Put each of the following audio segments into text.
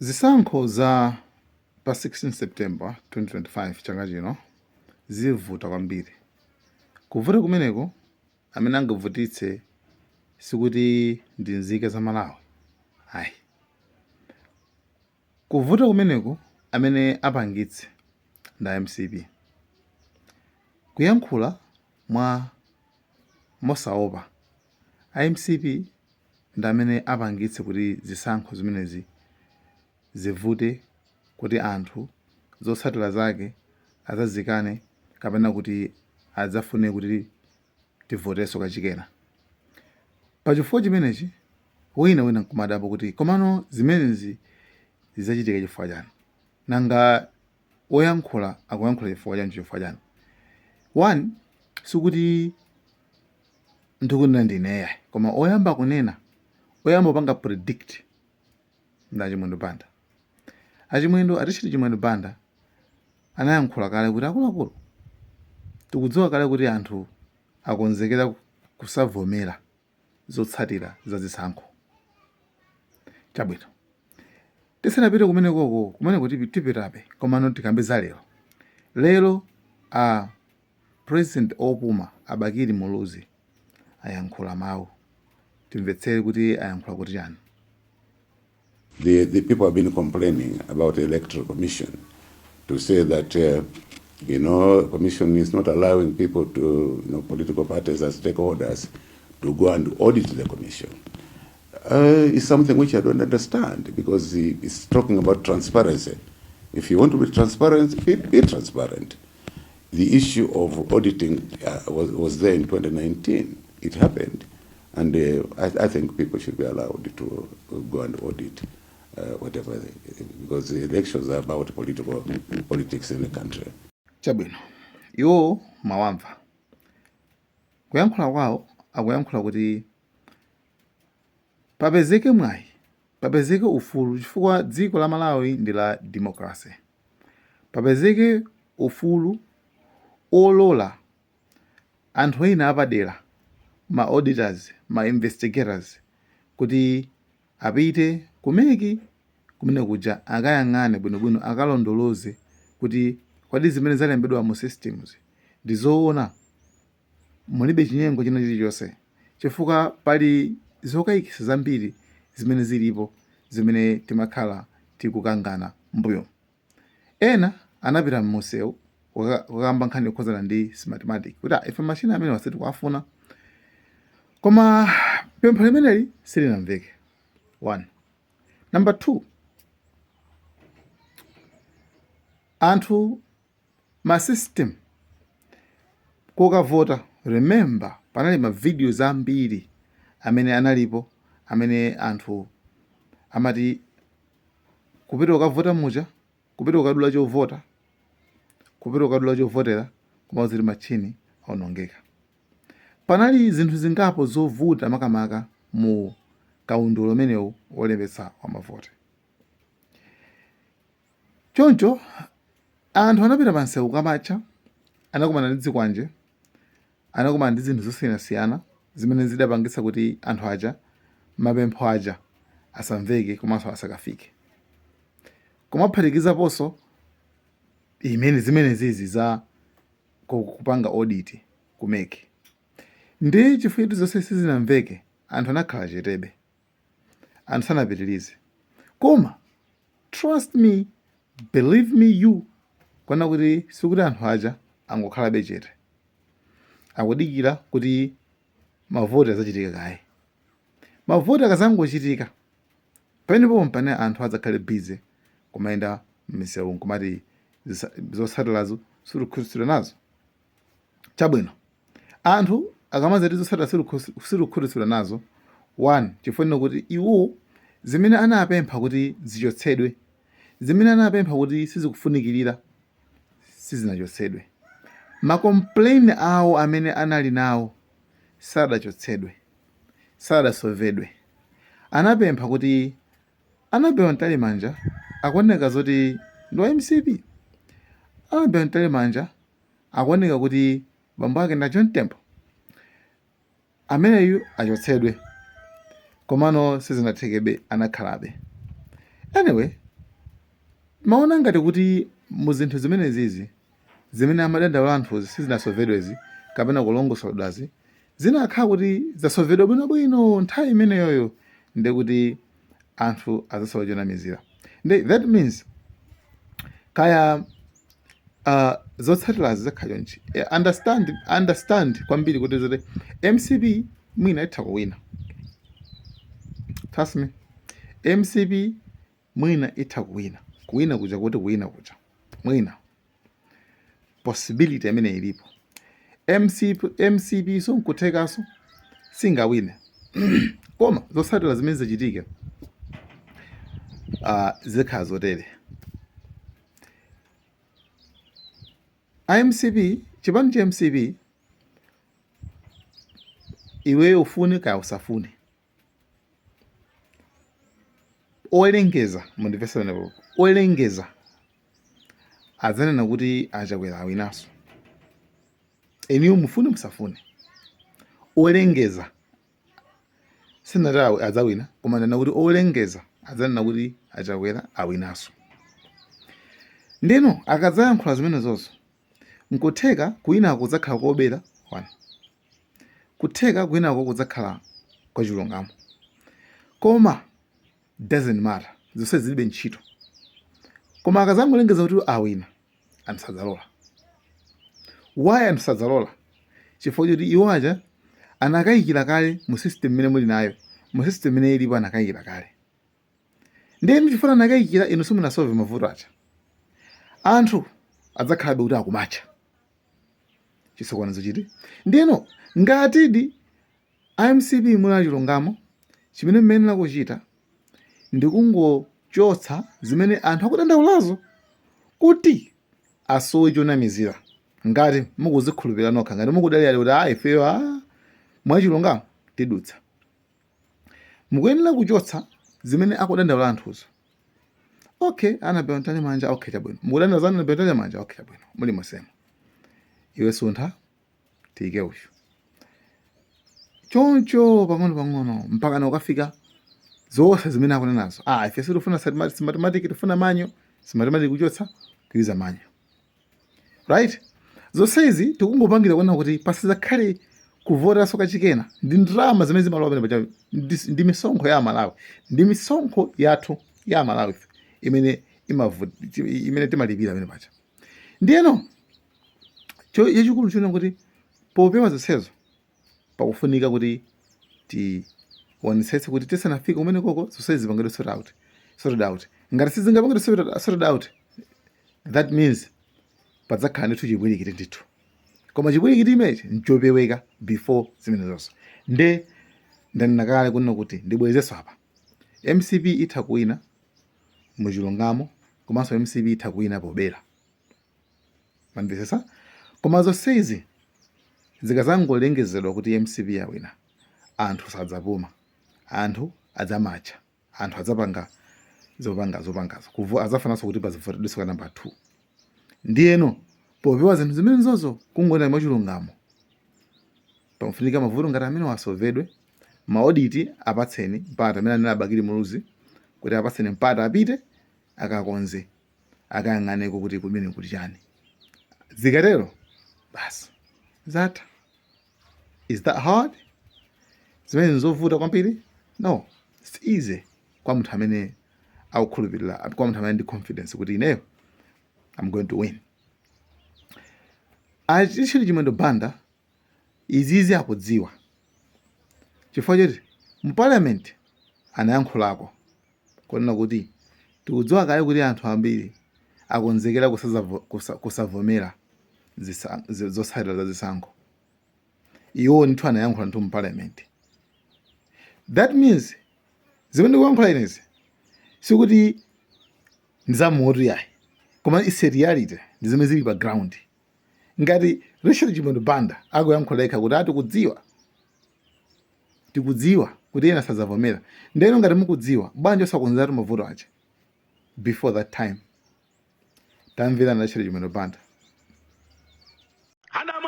Zisankho za pa 16 September 2025 chaka chino zivuta kwambiri. Kuvuta kumeneko amene angavutitse sikuti ndi nzika za Malawi ayi. Kuvuta kumeneko amene apangitse ndi a mcp. Kuyankhula mwa mosaopa a mcp ndi amene apangitse kuti zisankho zimenezi zivute kuti anthu zotsatira zake adzazikane kapena kuti adzafune kuti tivotenso kachikena. Pachifukwa chimenechi wina wina nkumadabwa kuti komano zimenezi zidzachitika chifukwa chani? Nanga woyankhula akuyankhula chifukwa chani chifukwa chani? One, sikuti ndikunena ndine yayi, koma oyamba kunena, oyamba kupanga predict ndi Achimwendo Banda. Achimwendo, a Richard Chimwendo Banda anayankhula kale kuti akuluakulu, tikudziwa kale kuti anthu akonzekera kusavomera zotsatira za zisankho. Chabwino, tisanapite kumenekoko, kumeneko tipitabe, komano tikambe za lero. Lero a president opuma a Bakili Muluzi ayankhula mawu, timvetsere kuti ayankhula kuti chani. The people have been complaining about the Electoral Commission to say that, commission is not allowing people to, political parties as stakeholders to go and audit the commission. It's something which I don't understand because it's talking about transparency. If you want to be transparent, be transparent. The issue of auditing was there in 2019. It happened. And I think people should be allowed to go and audit whatever, because the elections are about political politics in the country. Chabwino, iwo mawamva kuyankhula kwawo, akuyankhula kuti papezeke mwayi, papezeke ufulu, chifukwa dziko la Malawi ndi la democracy, papezeke ufulu olola anthu ena apadera, ma auditors, ma investigators, kuti apite ku MEC kumene kuja akayang'ane bwinobwino, akalondoloze kuti kodi zimene zalembedwa mu systems ndi zoona, mulibe chinyengo china chilichonse, chifukwa pali zokayikitsa zambiri zimene zilipo zimene timakhala tikukangana mbuyo. Ena anapita mmusewu kukamba nkhani yokhuzana ndi Smartmatic kuti, "Ah, ife machine amene sitikuwafuna," koma pempho limeneli silinamveke. One. Number two, anthu ma system kokavota, remember panali ma videos ambiri amene analipo amene anthu amati kupita kukavota muja, kupita kukadula chovota, kupita kukadula chovotera, koma zili machini aonongeka. Panali zinthu zingapo zovuta makamaka mu kaundula umenewu wolembetsa wa mavoti. Choncho anthu anapita pansewu kukamatcha, anakumana ndi zikwanje, anakumana ndi zinthu zosiyanasiyana zimene zidapangitsa kuti anthu aja mapempho aja asamveke komanso asakafike. Kumaphatikizaponso imene zimene zizi za kupanga audit ku MEC. Ndi chifukwa choti zonse sizinamveke, anthu anakhala chetebe, anthu sanapitirize. Koma trust me, believe me, you kuona kuti sikuti anthu aja angokhalabe chete, akudikira kuti mavoti azachitika kaye. Mavoti akazangochitika, pamenepo mpane anthu adzakhale busy kumayenda m'misewu nkumati zotsatirazo sitikukhutitsidwa nazo. Chabwino, anthu akamazati zotsatira sitikukhutitsidwa nazo, one, chifukwa kuti iwo zimene anapempha kuti zichotsedwe, zimene anapempha kuti sizikufunikirira, sizinachotsedwe. Ma complain awo amene anali nawo sadachotsedwe, sadasolvedwe. Anapempha kuti Annabel Mtalimanja akuoneka zoti ndi wa MCP, Annabel Mtalimanja akuoneka kuti bambo ake ndi a John Tembo, ameneyu achotsedwe, komano sizinathekebe, anakhalabe. Anyway, Maona ngati kuti mu zinthu zimenezizi zimene amadandaula anthuzi sizinasovedwezi kapena kulongosoledwazi, zinakhala kuti zasovedwa bwinobwino nthawi imeneyoyo, ndekuti anthu azasowa chonamizira. Nde that means kaya zotsatirazi zakhala chonchi. Understand kwambiri kuti zoti MCP mwina itha kuwina. Trust me, MCP mwina itha kuwina. Kuwina kuja kuti kuwina kuja mwina possibility imene ilipo. MCP so nkuthekaso singawine, koma zotsatira zimene zichitike zikhala zotere. MCP, chipani cha MCP, iweyo ufune kaya usafune, olengeza, mundimvetse pamenepo, olengeza adzanena kuti aChakwera awinanso. Eniyo mufune musafune, olengeza, sinati adzawina, koma nena kuti olengeza adzanena kuti aChakwera awinanso. Ndeno akadzayankhula zimenezozo, nkutheka kuwinako kudzakhala kobera one, kutheka kuwinako kudzakhala kwachilungamo, koma doesn't matter, zonse zilibe ntchito. Koma akazangolengeza kuti awina, anthu sadzalola. Why anthu sadzalola? Chifukwa choti iwo aja anakayikira kale mu system imene muli nayo, mu system imene ilipo anakayikira kale. Ndiye chifukwa anakayikira, inu simunasolve mavuto aja, anthu adzakhalabe kuti akumatcha chisokonezo chiti. Ndiyeno ngatidi MCP muli achilungamo, chimene mmayenera kuchita ndi kungochotsa zimene anthu akudandaulazo kuti asowe chonamizira. Ngati mukuzikhulupirira nokha, ngati mukudalira kuti a ifeyo a mwachilungamo tidutsa, mukuyenera kuchotsa zimene akudandaula anthuzo. Okay, Annabel Mtalimanja, okay, chabwino, mukudandaula za Annabel Mtalimanja, okay, chabwino, muli mosemo, iwe suntha, tiyike uyu choncho pang'ono pang'ono mpaka na ukafika zonse zimene akunenazo. Ah, ife sitifuna Smartmatic, tifuna manual. Smartmatic kuchotsa, kuyuza manual, right? Zonsezi tikungopangira kuona kuti pasizakhale kuvoteranso kachikena. Ndi ndalama zimene zimalowa pamene paja ndi misonkho ya Amalawi, ndi misonkho yathu ya Amalawi ife imene imene timalipira pamene paja. Ndiyeno chachikulu chona kuti popewa zonsezo, pakufunika kuti tionetsetse kuti tisanafike kumene koko zonse zipangidwe sorted out. Ngati sizingapangidwe sorted out, that means padzakhala ndithu chipwirikiti ndithu. Koma chipwirikiti imenechi nchopeweka before zimene zonse. Nde ndanena kale kunena kuti ndibwerezenso apa, MCP itha kuwina muchilungamo, komanso MCP itha kuwina pobera. Mandimvetsetsa? Koma zonsezi zikazangolengezedwa kuti MCP yawina, anthu sadzapuma, anthu adzamatcha, anthu adzapanga zopanga zopangazo, adzafunanso kuti pazivotedwenso ka namba 2. Ndiyeno popewa zinthu zimenezozo, kungoona mwachilungamo, pafunika mavuto ngati amene wasolvedwe. Ma audit apatseni mpata, amene anena Bakili Muluzi kuti apatseni mpata apite akakonze, akayang'aneko kuti kumene kuti chani. Zikatero basi, zatha. Is that hard? Zimene nzovuta kwambiri? No, it's easy kwa munthu amene akukhulupirira, kwa munthu amene ndi confidence kuti ineyo I'm going to win. Achitchuli Chimwendo Banda izizi akudziwa, chifukwa choti mu parliament anayankhulako kunena kuti tikudziwa kale kuti anthu ambiri akonzekera kusavomera zotsatira za zisankho. Iwo ndithu anayankhula ndithu mu parliament. That means zimene ndikuyankhula inezi sikuti ndizamutu yayi, koma it's a reality, ndi zimene zili pa ground. Ngati Richard Chimwendo Banda akuyankhula yekha kuti atikudziwa, tikudziwa kuti ena sadzavomera, ndeno ngati mukudziwa, bwanji osakonzeratu mavuto aja before that time? Tamverani Richard Chimwendo Banda. And I'm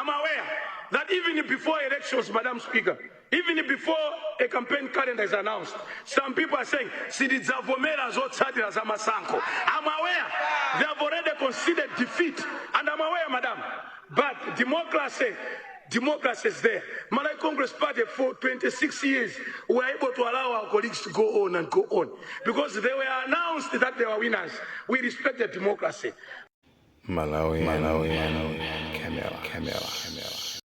aware that even before elections, Madam Speaker, Even before a campaign calendar is announced, some people are saying, "Sitidzavomera zotsatira za masankho." I'm aware they have already considered defeat, and I'm aware, madam. But democracy is there. Malawi Congress Party for 26 years were able to allow our colleagues to go on and go on because they were announced that they were winners. We respected democracy. Malawi, Malawi, Camera, Camera, Camera.